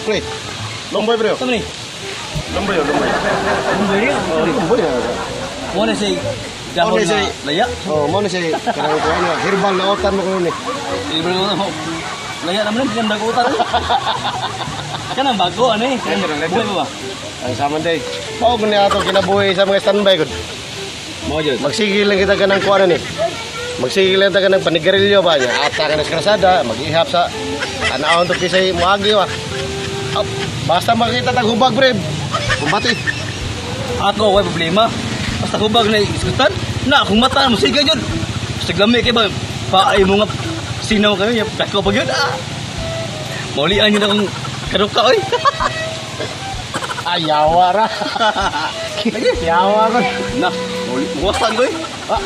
Pre. Lomboy pre. Sa man ni? Lomboy, lomboy. Lomboy ni. Oh, lomboy na. Mo na siya dahon Mo na na siya- laya. Oh, mo na siya kanang kuan nga herbal na utan mo kuno ni. Libre mo na mo. Laya naman ang dagutan. Kanang bago ano eh. Buhay pa ba? Ang saman day. Mao gud ni ato kinabuhi sa mga standby gud. Mo jud. Magsigil lang kita kanang kuan ni. Magsigil lang ta kanang panigarilyo ba niya. Ata ka na sa kalsada, mag-ihap sa tanawon to kisay moagi ba. Oh, basta makita tag hubag pre. Kumbati. Ako way problema. Basta hubag na iskutan. Na akong mata mo sige jud. Basta lami kay ba paay mo nga sinaw kayo ya dako pa gyud. Ah. Maulian yun akong karuka oy. Ayawa ra. Yawa ko. Na, mauli muwasan ko eh. Ah,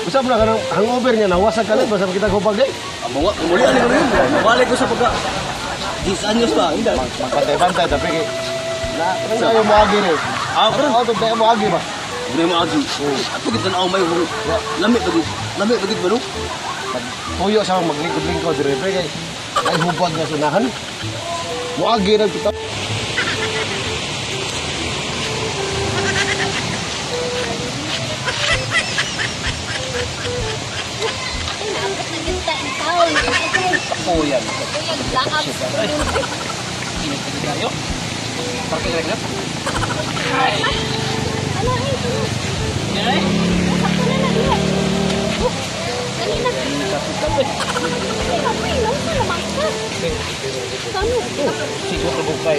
usap na kanang hangover niya nawasag kalit basta makita hubag day. Ang mga mulian ko yun. Mabalik ko sa pagka 10 anyos ba? Hindi. Magpantay-pantay tapi kay na kanang ayaw moagi ni. Ah, pero Ako to tayo moagi ba. hindi mo agi. Ato gid tan-aw may lami ba gid? Lami ba gid ba no? Puyo sa maglingkod-lingkod dire pre kay ay hubag nga sunahan. Moagi ra kita. Ay, naabot na gyud ta in town. Ako yan. Kuyag laab. Init na kayo. Parking lang na. Ano ay tulo. Ay. Sakto na na diha. Oh, dali na. Ay, kapoy, nausa naman ka. Kano? Sigo ka bukay.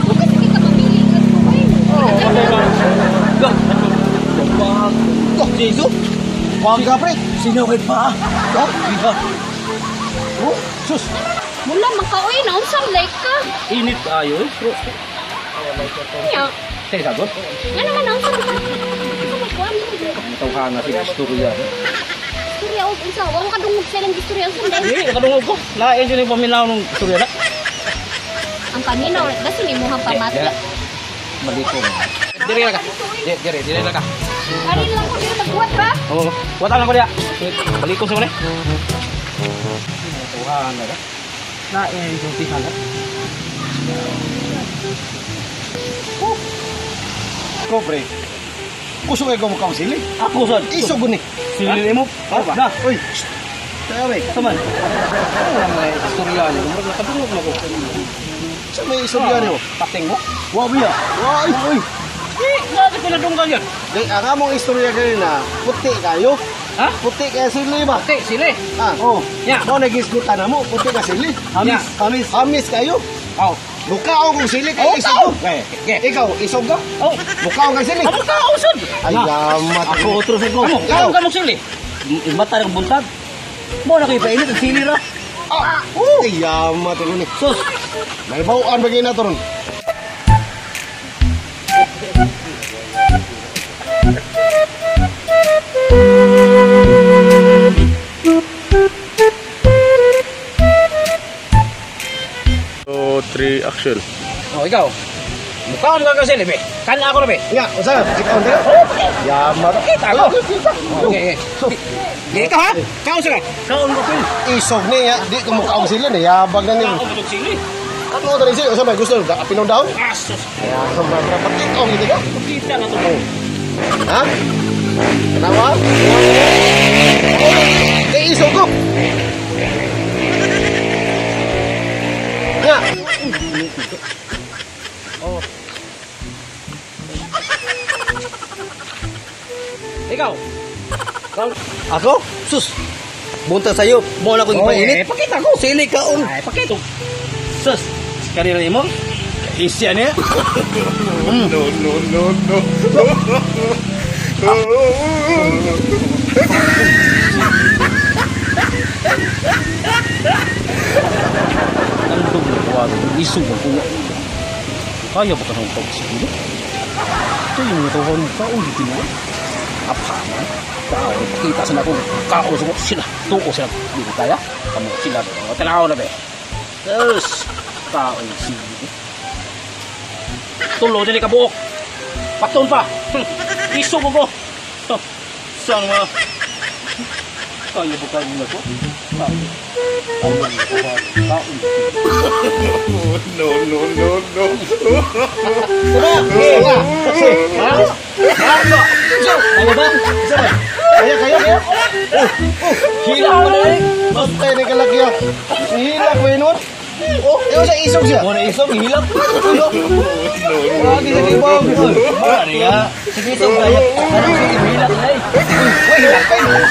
Bakit sige ka mamili ka ko ay? Go. Go. Jesus. Baga pre. Sino kay pa? Ha? Iba. Oh, sus. Mula man ka oy, naunsa man ka? Init ayo eh. Nya. Teka sagot. Nga naman naunsa man ka? Unsa may kuan mo? Tawhan na si istorya. Istorya og unsa? Wa ka dungog sa ilang istorya unsa man? Hindi, nakadungog ko. Lain yun yung paminaw ng istorya na. Ang paminaw, dason imong pamati. Balik ko. Dire lang ka. Dire, dire lang ka. Karin lang ko diri magbuhat ba? Oo. Wata lang ko diya. Balik ko sa muna. Tawhan na ka. Lain yung tihan na. Ko pre. Kusog ay ko mo sili. Ako sad. Isog ni. Sili mo. Ha? Na. Uy. Tayo pre. Saman. Ano may istorya niyo? Murag nakadungog na ko. Sa may istorya niyo. Pating mo? Wa biya. Wa ay. Uy. Di, nasa pinadunggan yan. Di ang among istorya kanina, puti kayo. Ha? Puti kay sili ba? Puti, sili. Ah. Oh. Ya. Mo nagisgutan na mo, puti ka sili. Hamis. Hamis. Hamis kayo. Oh. Mukaon kong sili kay Oh, isog ko. Okay. Ikaw, isog ka? Oh. Mukaon kang sili. Amo ka usod. Ay, yamat. Ako otro sa ko. Ikaw. Kaon ka mong sili. Mata ng buntag. Mo na kayo painit ang sili ra. Ah. Ay, yamat ako ni. Sus. May bawaan ba kayo na to ron? Two, three, action. Oh, ikaw. Mukaon ka kasi be. Kan ako na be. Nga, unsa? Ikaw tayo? Yamat. Kita ko. Kita. Okay. Okay. Ikaw ha? Kaon sila. Kaon ko pil. Isog niya, di ko mukaon sila ni yabag na ni. Kaon ko sili. Ano to rin sila? Unsa may gusto? Apinong daon? Asos. Yamat, patikaw gid ka. Kita na to. Ha? Tanawa? Kay isog ko. Nga. Ikaw. Ako? Sus. Buntag sa'yo. Mo na akong Oh, ipainit. eh, pakita ko. Sili kaon. Ay, pakita. Sus. Kanina mo? Isi ano yan? No, no, no, no. Tandog na kuha. Isog ang kuha. Kaya ba ka ng pagsiguro? Ito yung natuhan mo kaon. Di tinuan. Apa man? Tao, pakita sa akong kaon sa sila. Tuko sila. Di ko kaya. Kamu sila. O, tanaw na be. Sus. Kaon sige. Tulo din ka buok. Paton pa. Iso ko ko. Saan mga? Kaya ba kayo na ko? No, no, no, no. Kaya ba? Kaya, kaya, kaya. Oh, oh, hilak mo na eh. Basta ni kalaki ah. Hilak mo yun. Oh, iyo sa isog siya. Mo na isog, hilak. Ano? Lagi sa ibang. Wala niya. Sige, isog kaya. Ano sige, hilak na eh. Uy, hilak pa yun.